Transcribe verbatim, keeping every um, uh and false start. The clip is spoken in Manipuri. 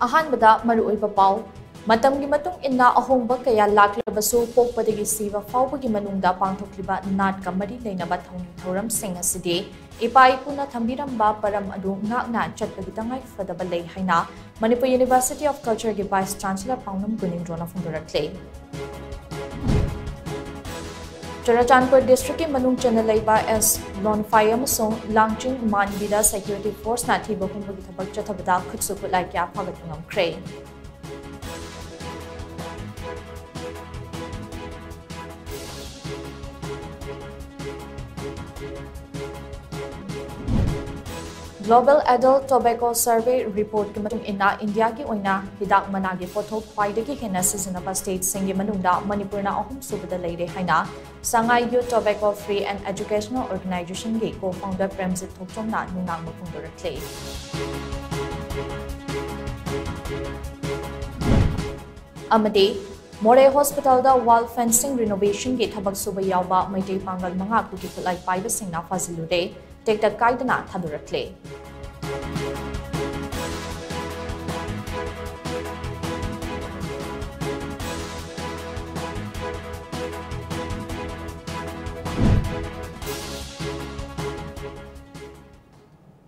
ꯑꯍꯥꯟꯕꯗ ꯃꯔꯨꯑꯣꯏꯕ ꯄꯥꯎ꯫ ꯃꯇꯝꯒꯤ ꯃꯇꯨꯡ ꯏꯟꯅ ꯑꯍꯣꯡꯕ ꯀꯌꯥ ꯂꯥꯛꯂꯕꯁꯨ, ꯄꯣꯛꯄꯗꯒꯤ ꯁꯤꯕ ꯐꯥꯎꯕꯒꯤ ꯃꯅꯨꯡꯗ ꯄꯥꯡꯊꯣꯛꯂꯤꯕ ꯅꯥꯠꯀ ꯃꯔꯤ ꯂꯩꯅꯕ ꯊꯧꯅꯤ ꯊꯧꯔꯝꯁꯤꯡ ꯑꯁꯤꯗꯤ ꯏꯄꯥ ꯏꯄꯨꯅ ꯊꯝꯕꯤꯔꯝꯕ ꯄꯔꯝ ꯑꯗꯨ ꯉꯥꯛꯅ ꯆꯠꯄꯒꯤ ꯇꯉꯥꯏ ꯐꯗꯕ ꯂꯩ ꯍꯥꯏꯅ Manipur University of Culture ꯒꯤ Vice Chancellor ꯄꯥꯎꯅꯝ ꯒꯨꯅꯤꯡꯗ꯭ꯔꯣꯅ ꯐꯣꯡꯗꯣꯔꯛꯂꯦ꯫ ꯆꯨꯔꯥꯆꯥꯟꯄꯨꯔ district ꯀꯤ ꯃꯅꯨꯡ ꯆꯟꯅ ꯂꯩꯕ ꯑꯦꯁ ꯂꯣꯟꯐꯥꯏ ꯑꯃꯁꯨꯡ ꯂꯥꯡꯆꯤꯡ ꯃꯥꯟꯕꯤꯗ security force ꯅ ꯊꯤꯕ ꯍꯨꯝꯕꯒꯤ ꯊꯕꯛ ꯆꯠꯊꯕꯗ ꯈꯨꯠꯁꯨ ꯈꯨꯠꯂꯥꯏ ꯀꯌꯥ ꯐꯥꯒꯠꯄ ꯉꯝꯈ꯭ꯔꯦ꯫ Global Adult Tobacco Survey report ꯀꯤ ꯃꯇꯨꯡ ꯏꯟꯅ, ꯏꯟꯗꯤꯌꯥꯒꯤ ꯑꯣꯏꯅ ꯍꯤꯗꯥꯛ ꯃꯅꯥꯒꯤ ꯄꯣꯠꯊꯣꯛ ꯈ꯭ꯋꯥꯏꯗꯒꯤ ꯍꯦꯟꯅ ꯁꯤꯖꯤꯟꯅꯕ state ꯁꯤꯡꯒꯤ ꯃꯅꯨꯡꯗ ꯃꯅꯤꯄꯨꯔꯅ ꯑꯍꯨꯝꯁꯨꯕꯗ ꯂꯩꯔꯦ ꯍꯥꯏꯅ Sangai Youth Tobacco Free and Educational Organization ꯒꯤ co-founder ꯄ꯭ꯔꯦꯝꯖꯤꯠ ꯊꯣꯛꯆꯣꯝꯅ ꯅꯨꯡꯅꯥꯡꯕ ꯐꯣꯡꯗꯣꯔꯛꯂꯦ꯫ ꯑꯃꯗꯤ ꯃꯣꯔꯦ hospital ꯗ wall fencing renovation ꯒꯤ ꯊꯕꯛ ꯁꯨꯕ ꯌꯥꯎꯕ ꯃꯩꯇꯩ ꯄꯥꯡꯒꯜ ꯃꯉꯥ ꯈꯨꯠꯀꯤ ꯈꯨꯠꯂꯥꯏ ꯄꯥꯏꯕꯁꯤꯡꯅ ꯐꯥꯖꯤꯜꯂꯨꯔꯦ꯫ ꯇꯦꯛꯇ ꯀꯥꯏꯗꯅ ꯊꯥꯗꯣꯔꯛꯂꯦ꯫